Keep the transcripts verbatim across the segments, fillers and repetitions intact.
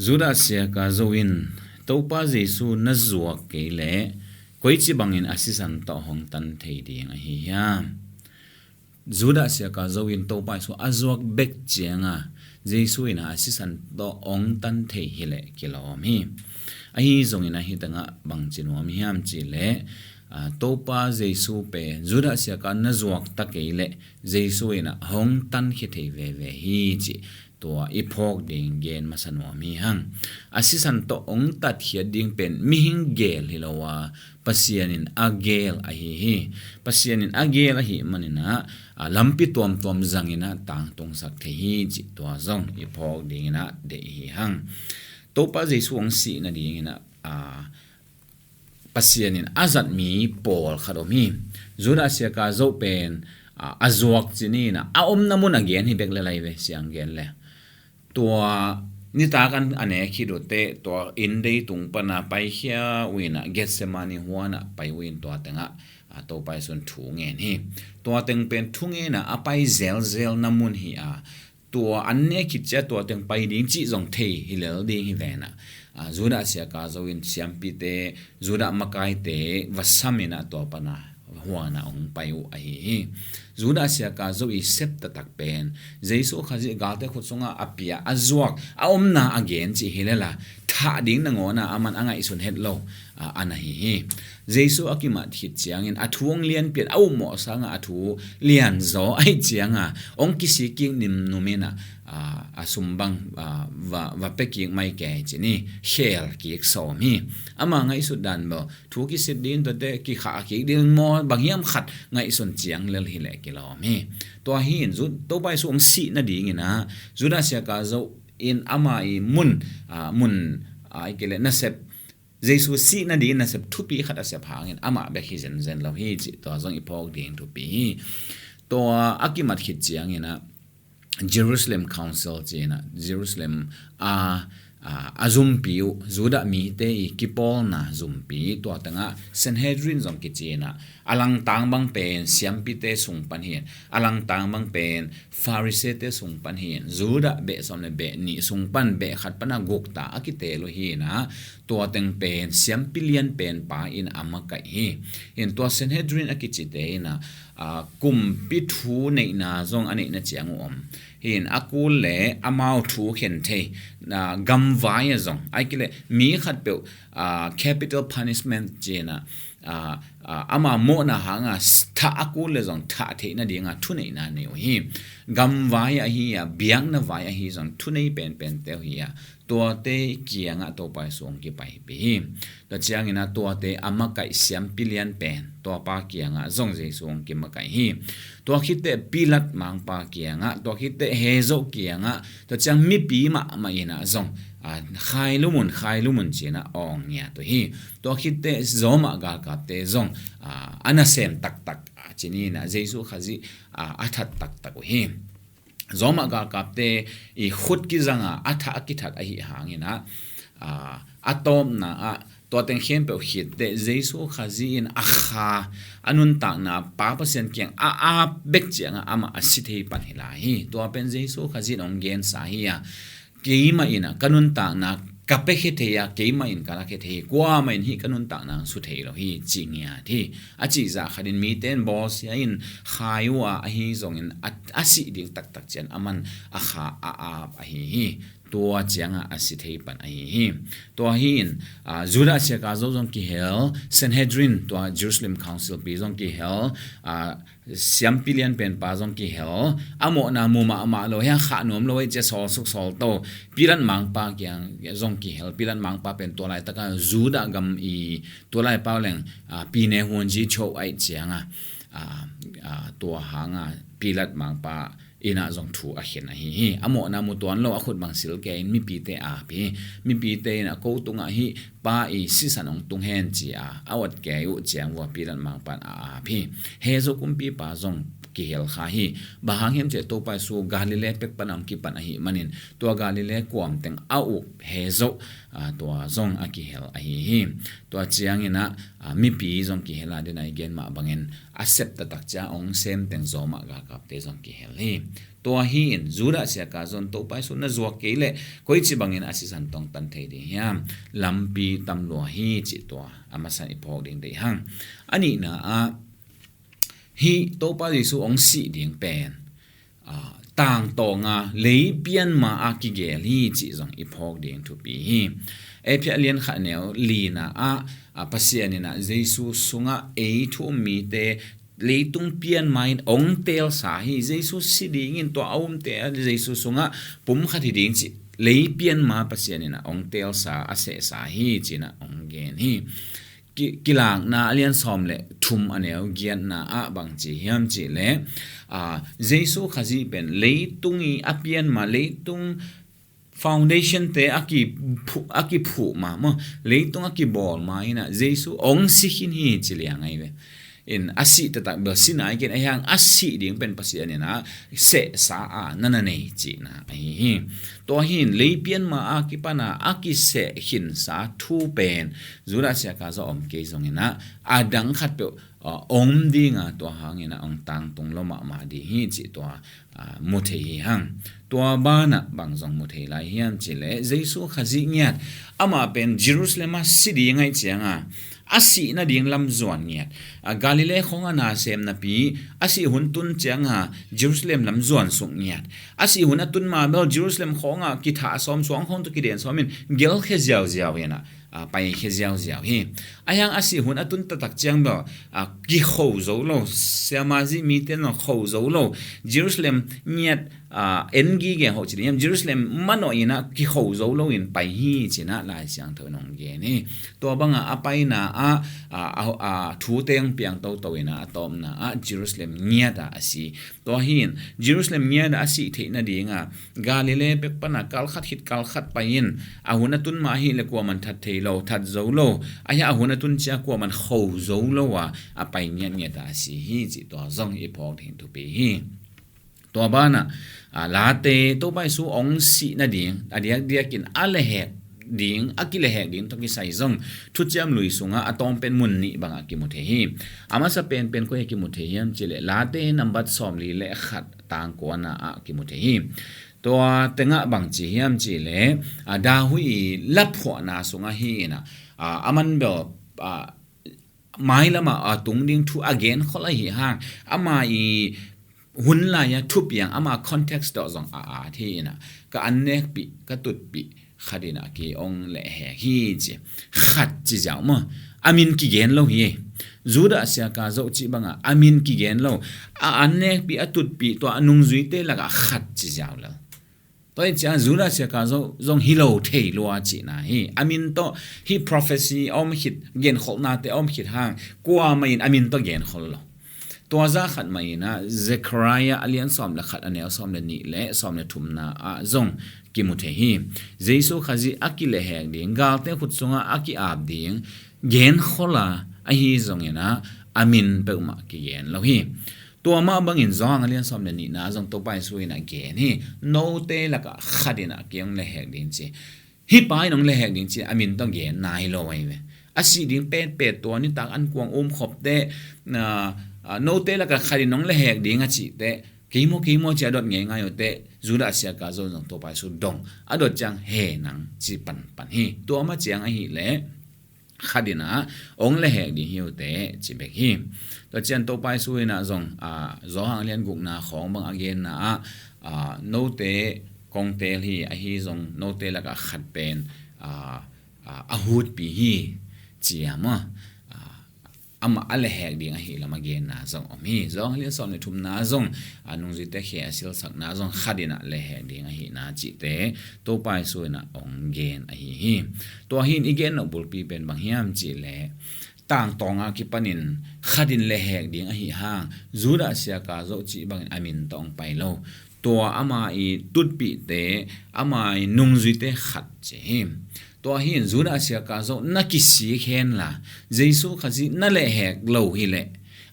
Judah siaka zo in Topa Jesu na zuak kei leh koici bangin a sisan tawh hong tan thei ding ahi hiam? Judah siaka zo in Topa Jesu a zuak bek cianga Jesu in a sisan tawh hong tan thei hileh kilawm hi. Ahi zongin ahi tangah bangci nuam hiam cihleh, a, Topa Jesu pen Judah siaka na zuak ta kei leh Jesu in a hong tan khia thei veve hi cih tua i phawk ding gen masa nuam hi hang. A sisan tawh hong tatkhiat ding pen mihing gel hi lo a, Pasian in a gel ahi hi. Pasian in a gel ahi manin a, a, lampi tuamtuam zangin a tangtungsak thei hi cih tua zong i phawk dingin a deih hi hang. Topa Jesu hong sih nadingin a, a, Pasian in a zat mi pawlkhat om hi. Judah siaka zo pen, a, a zuak cinin a, a omna mun a gen hi bek le lai ve, siang gen le. Tua nitak an a ne khit uh teh, tua inndei tung pana paikhia uh in a Gethsemane huan a pai uh in tua tengah, a, Topa Jesu in thu ngen hi. Tua teng pen thu ngen a a pai zelzelna mun hi a, tua an ne khit ciang tua teng pai ding cih zong thei hi lel ding hi ven a. A, Judah siaka zo in siampite, Judah makaite va sam in a tua pana huan a hong pai uh ahi hi. Judah siaka zo i sep taktak pen Jesu Khazih galte khut sungah a pia, a zuak, a omna a gen cih hi lela, thah ding nangawn a aman a ngaihsun het lo, a, an ahi hi. Jesu a kimat khit ciangin a thu hong lianpian, a upmawh sangah a thu lianzaw ahih cianga hong kisik kik nimnum in a, a, a sum bang, a, va, va pia kik mai kei ci ni, khel kik sawm hi. Ama ngaihsut dan bawh thu kisit ding, tuate kikhah kik ding maw, bang hiam khat ngaihsun ciang lel hileh kilawm hi. Tua hi in Ju-, Topa Jesu hong sih nadingin a, Judah siaka zo in ama i mun, a, mun, a, i kile nasep, Jesu sih nadingin nasep thupi khat a sep hangin amah bek hi zenzen lo hi cih tua zong i phawk ding thupi hi. Tua a kimat khit ciangin a, Jerusalem Council ci-in a, Jerusalem a, a, a zumpi uh, Judah mite i kipawlna zumpi, tua tengah Sanhedrin zong kici-in a, a langtang bang pen siampite sung pan hi in, a langtang bang pen Farisee-te sung pan hi in, Judah beh sawm le beh nih sung pan beh khat pana guk ta a kitel uh hi in a, tua teng pen siampi lian pen pa in a makaih hi. In tua Sanhedrin a kicite in a, a, kumpi thu neihna zong a neihna ciang uh om hi in, a kul le amau thu khen thei, a, gamvai a zong, a kile mi khatpeuh, a, capital punishment ci-in a, a, a, ama mawhna hanga s-, thah a kul le zong thah theih nadinga thuneihna nei uh hi. Gamvai ahi a, biakna vai ahi zong thunei penpente uh hi a, tuate kiangah Topa Jesu hong kipaipih hi. Tua ciangin a tuate a makaih siampi lian pen, tuapa kiangah zong Jesu hong kimakaih hi. Tua khitteh Pilat mangpa kiangah, tua khitteh Hezo kiangah, tua ciang mipi mahmah in a zong, a, khailumun, khailumun ci-in a awng ngiat uh hi. Tua khitteh Roma galkapte zong, a, a nasem taktak, a, ci-in a Jesu Khazih, a, a that taktak uh hi. Roma galkapte i khut kizanga a thah a kithat ahi hangin a, a, a tawpna ah tua teng khempeuh khitteh Jesu Khazih in a kha, a nuntakna Pa Pasian kiang a ap bek ciangah amah a si thei pan hi lai hi. Tua pen Jesu Khazih in hong gensa hi a, keimah in a ka nuntakna ka pia khia thei a, keimah in ka la khia thei hi, kuamah in hih ka nuntakna hong su thei lo hi, ci ngiat hi. A cihzah khatin mite in bawlsia in khai uh a, ahi zongin a, a sih ding taktak ciang aman a kha a ap ahi hi. Tua ciangah a si thei pan ahi hi. Tua hi in, a, Judah siaka zo zong kihel, Sanhedrin, tua Jerusalem Council pi zong kihel, a, siampi lian penpa zong kihel, a mawhna mu mahmah lo, hiang khah nuam lo, ei cia sawlsuk sawlto, Pilat mangpa kiang zong kihel, Pilat mangpa pen tua laitaka Judah gam i tua lai pau leng, a, pi ne huanzi cho aih cianga, a, a, tua hanga Pilat mangpa in a zong thu a khen ahi hi. A mawhna mu tuan lo, a khut bang sil kei in mipite a ap hi. Mipite in a ko tungah hih pa i sisan hong tung hen ci a, a uat kei uh ciang vua Pilat mangpa in a ap hi. Hezo kumpipa zong kihel kha hi. Bang hang hiam cih leh Topa Jesu Galilee pek pan a hong kipan ahih manin tua Galilee kuam teng a up he zoh, aa, tua zong a kihel ahi hi. Tua ciangin ah, aa, mipi zong kihel a, den a i gen mah bangin a sep taktak ciang hong sem teng Rome galkapte zong kihel hi. Tua hi-in Judah siaka zong Topa Jesu na zuak kei leh koici bangin a sisan tawh hong tan thei ding hiam? Lampi tam lua hi cih tua a masa in i phawk ding deih hang. A nihna ah, hih Topa Jesu hong sih ding pen, aa, tangtawng a lei pianma a kigel hi cih zong i phawk ding thupi hi. Efesa lian khat neu lina ah, aa, Pasian in ah Jesu sungah ei thu um mite leitung pianma in hong teelsa hi. Jesu si dingin tua a umte a Jesu sungah pumkhat hi ding cih lei pianma Pasian in ah hong teelsa, a sehsa hi ci-in ah hong gen hi. Ki-, Kilakna a lian sawm le thum a neu giatna ah bang ci hiam cih leh, aa, Jesu Khazih pen leitung i a pianma, leitung foundation te a kiphu-, a kiphuh ma maw, leitung a kibawl ma in ah Jesu hong si khin hi ci liang ahi ve. In a sih taktak bel si nai kei in, ahi hang a sih ding pen Pasian in ah sehsa a na na nei cihna ahi hi. Tua hi-in lei pianma a kipan a a kiseh khinsa thu pen Judah siaka zong om kei zongin ah a dang khatpeuh, aa, om ding a, tua hangin ah hong tangtung lo mahmah ding hi cih tua, aa, mu thei hi hang. Tua banah bang zong mu thei lai hiam cih leh Jesu Khazih ngiat, amah pen Jerusalem ah si ding ahih ciang a, a sih nading lam zuan ngiat. Aa, Galilee khawng ah na sem napi, a sih hun tun ciang a Jerusalem lam zuan suk ngiat. A sih hun a tun ma bel Jerusalem khawng ah kithah sawm, suang khawng tawh kiden sawm in gelkhia ziauziau in ah, aa, paikhia ziauziau hi. Ahi hang a sih hun a tun taktak ciang bel, aa, kikho zo lo, siamah zi mite in zong kho zo lo, Jerusalem ngiat, aa, en gige hoh ci ding hiam, Jerusalem manawh in ah kikho zo lo in pai hi ci-in ah Lai Siangtho in hong gen hi. Tua bang a a paina ah, aa, a, a thute hong piang toto in ah a tawpna ah Jerusalem ngiat ah a si. Tua hi-in Jerusalem ngiat ah a sih theih nading a Galilee pek pan a kal khat khit kal khat pai in, a hun a tun ma hi leh kuaman that thei lo, that zo lo, ahi a hun a tun ciang kuaman kho zo lo a, a pai ngiatngiat a a si hi cih tua zong i phawk ding thupi hi. Tua banah, aa, Late Topa Jesu hong sih nading a diakdiakin a lehhek ding, a kilehhek ding tawh kisai zong Thuciam Lui sungah a tawm pen mun nih bangah kimu thei hi. A masa penpen koi ah kimu thei hiam cih leh Late nambat sawmli le khat tang kuana ah kimu thei hi. Tua tengah bang ci hiam cih leh, aa, David i laphuahna sungah hi in ah, aa, a man bel, aa, mailam ah a tung ding thu a genkhol ahih hang, ama i hun lai a thupiang, ama context tawh zong a at hi in ah, ka annekpih, ka tutpih khat in ah kei hong lehhek hi ci. Khat ci ziau maw? A min kigen lo hi. Judah siaka zoh cih bang a a min kigen lo. A annekpih, a tutpih, tua a nungzuite lakah khat ci ziau lel. Tua hi ciang Judah siaka zong, zong hi lo thei lua cihna hi. A min tawh hih prophecy a om khit, genkholhnate a om khit hang, kuamah in a min tawh genkhol lo. Tua zah khat mah in ah Zechariah a lian sawm le khat, a neu sawm le nih le sawm le thumna ah zong kimu thei hi. Jesu Khazih a kilehhek ding, galte khut sungah a ki-ap ding genkhol a, ahi zongin ah a min peuhmah kigen lo hi. Tua mah bangin Johan a lian sawm le nihna zong Topa Jesu in ah gen hi. Note lakah khat in ah kei hong lehhek ding ci. Hih pa in hong lehhek ding ci a min tawh gen nai lo ahi ve. A sih ding petpet tua nitak ankuang umkhop teh, aa, aa, note lakah khat in hong lehhek ding a cih teh, kei maw, kei maw ci a dot ngeingai uh teh, Judah siaka zong zong Topa Jesu dong. A dot ciang he nang ci panpan hi. Tua mah ciang ahih leh khat in ah hong lehhek ding hi uh teh ci bek hi. Tua ciang Topa Jesu in ah zong, aa, Johan a lian gukna khawng bang a genna ah, aa, note kong teel hi, ahi zong note lakah khat pen, aa, aa, a hutpi hi ci a maw? Aa, amah a lehhek ding ahih lam a genna zong om hi. Johan a lian sawm le thumna zong, aa, nungzuite khe a silsakna zong khat in ah lehhek ding ahihna cihte Topa Jesu in ah hong gen ahi hi. Tua hi in i gen nop bulpi pen bang hiam cih leh, tangtawng a kipanin khat in lehhek ding ahih hang, Judah siaka zoh cih bangin a min tawh hong pai lo. Tua ama i tutpihte, ama i nungzuite khat ci hi. Tua hi in Judah siaka zoh na kisik hen la, Jesu Khazih na lehhek lo hi leh,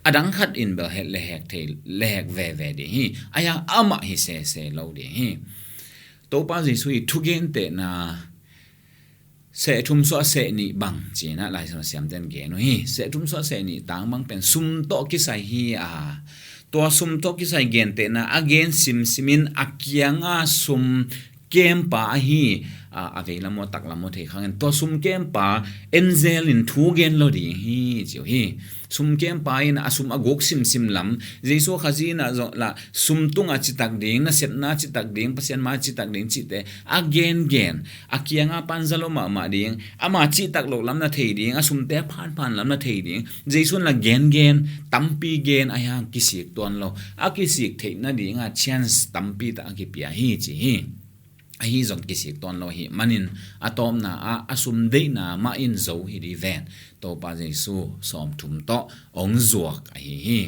a dang khat in bel het le hek thei, le hek veve ding hi. Ahi hang amah hi sese lo ding hi. Topa Jesu i thugentehna seh thum suah seh nih bang ci-in ah Lai Siangtho siamten gen uh hi. Seh thum suah seh nih tang bang pen sum tawh kisai hi a, tua sum tawh kisai gentehna a gen simsim in a kianga sum kempa ahi, a, a vei lam aw tak lam aw thei khangin tua sum kempa angel in thu gen lo ding hi ci uh hi. Sum kempa in a sum a guk simsim lam, Jesu Khazih in ah zong lah sum tunga citak ding, nasepna citak ding, Pasian ma citak ding cihte a gengen, a kianga pan za lo mahmah ding, ama cihtak loh lam na thei ding, a sumte a phanphan lam na thei ding, Jesu in lah gengen, tampi gen, ahi hang kisik tuan lo. A kisik theih nadinga chance tampi tak a kipia hi ci hi. Ahi zong kisik tuan lo hi manin a tawpna ah a sum deihna mah in zo hi ding ven. Topa Jesu sawmthum tawh hong zuak ahi hi.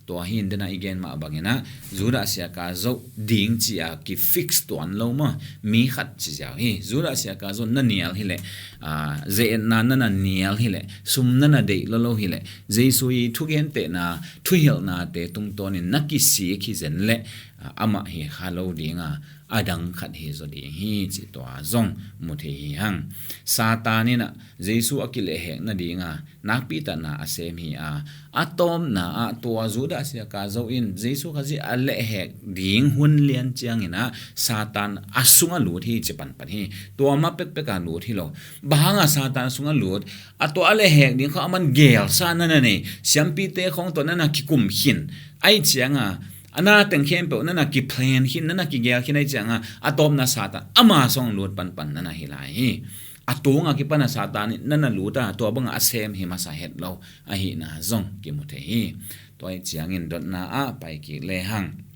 Tua hi in dena i gen mah bangin ah Judah siaka zoh ding ci-a kifix tuan lo maw, mi khat ci ziau hi. Judah siaka zoh na nial hileh, a, ze-etna na na nial hileh, sum na na deih lo lo hileh, Jesu i thugentehna, thuhilhnate tungtawnin na kisik hi zen leh, a, amah hi kha lo dinga, a dang khat hi zaw ding hi cih tua zong mu thei hi hang. Satan in ah Jesu a kilehhek nadinga nakpitatna a sem hi a, a tawpna ah tua Judah siaka zoh in Jesu Khazih a lehhek ding hun lian ciangin ah Satan a sungah lut hi ci panpan hi. Tua mah pekpek a lut hi lo. Bang hanga Satan a sungah lut? A tua a lehhek ding khawng a man gelsa na na nei, siampite khawng tawh na na kikum khin, ahi cianga a na teng khempeuh na na kiplan khin, na na kigel khin, ahi cianga a tawpna Satan ama sungah lut panpan na na hi lai hi. A tunga kipana Satan in na na lut a, tua banga a sem hi masa het lo ahihna zong kimu thei hi. Tua ahi ciangin dotna ah pai kik lehang,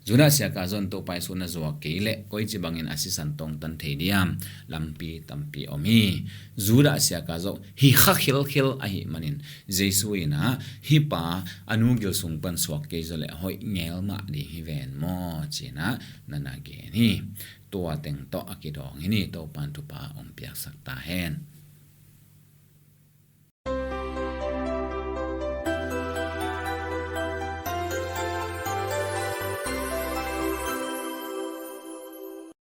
Judah siaka zoh in Topa Jesu na zuak kei leh koici bangin a sisan tawngtan thei diam? Lampi tampi om hi. Judah siaka zoh hi kha khelkhel ahih manin Jesu in ah hih pa a nu gil sung pan suak kei zaw leh hoih ngel mah ding hi ven maw ci-in ah na na gen hi. Tua teng tawh a kidawng hi ni. Topa'n thupha hong piaksak ta hen.